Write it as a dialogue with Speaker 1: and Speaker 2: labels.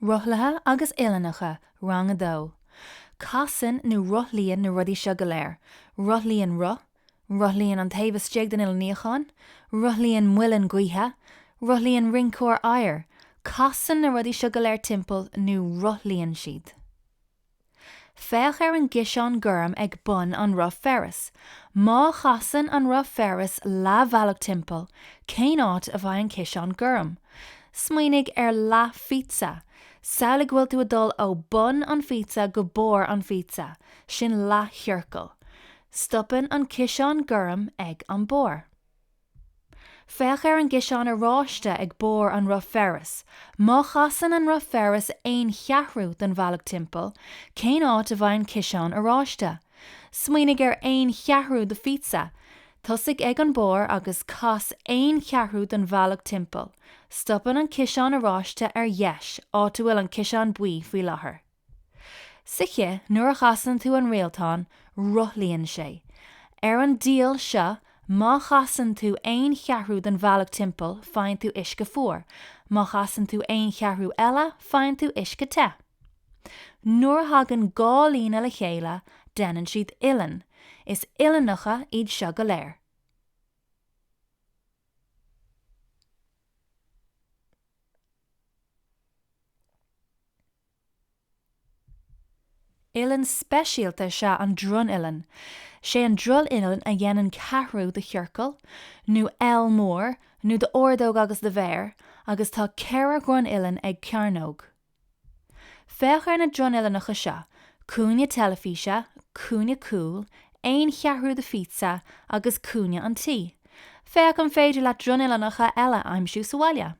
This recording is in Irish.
Speaker 1: Rothlaithe agus uillinneacha, Rang 2. Casann nó rothlaíonn na rudaí seo go léir. Rothlaíonn roth, rothlaíonn an taobh istigh den fhuil níocháin, rothlaíonn muileann gaoithe, rothlaíonn rinceoir oighir. Casann na rudaí seo go léir timpeall nó rothlaíonn siad. Féach ar an gciseán gorm ag bun an roth Ferris. Má chasann an roth Ferris leathbhealach timpeall, cén áit a bheidh an ciseán gorm? Smaoinigh ar leath phíotsa. Samhlaigh go bhfuil tú ag dul ó bun an phíotsa go barr an phíotsa. Sin leathchiorcal. Stopann an ciseán gorm ag an barr. Féach ar an gciseán oráiste ag barr an roth Ferris. Má chasann an roth Ferris aon cheathrú den bhealach timpeall, cén áit a bheidh an ciseán oráiste? Smaoinigh ar aon cheathrú de phíotsa. Tosaigh ag an barr agus cas aon cheathrú den bhealach timpeall. Stopann an ciseán oráiste ar dheis, áit a bhfuil an ciseán buí faoi láthair. Sa chith, nuair a chasann tú an rialtán, rothlaíonn sé. Ar an diail seo, má chasann tú aon cheathrú den bhealach timpeall, faigheann tú uisce fuar. Má chasann tú aon cheathrú eile, faigheann tú uisce te. Nuair a thagann 2 líne le chéile, déanann siad uillinn. Is uillinneacha iad seo go léir. Uillinn speisialta is ea an dronuilleann. Sé an dronuilleann a dhéanann ceathrú de chiorcal, nó L mór, nó d'ordóg agus de mhéar, agus tá 4 dhronuilleann ag cearnóg. Féach ar na dronuilleannacha seo, cúinne teilifíse, cúinne cúil, aon cheathrú de phíotsa, agus cúinne an tí. Féach an féidir leat dronuilleannacha eile a aimsiú sa bhaile.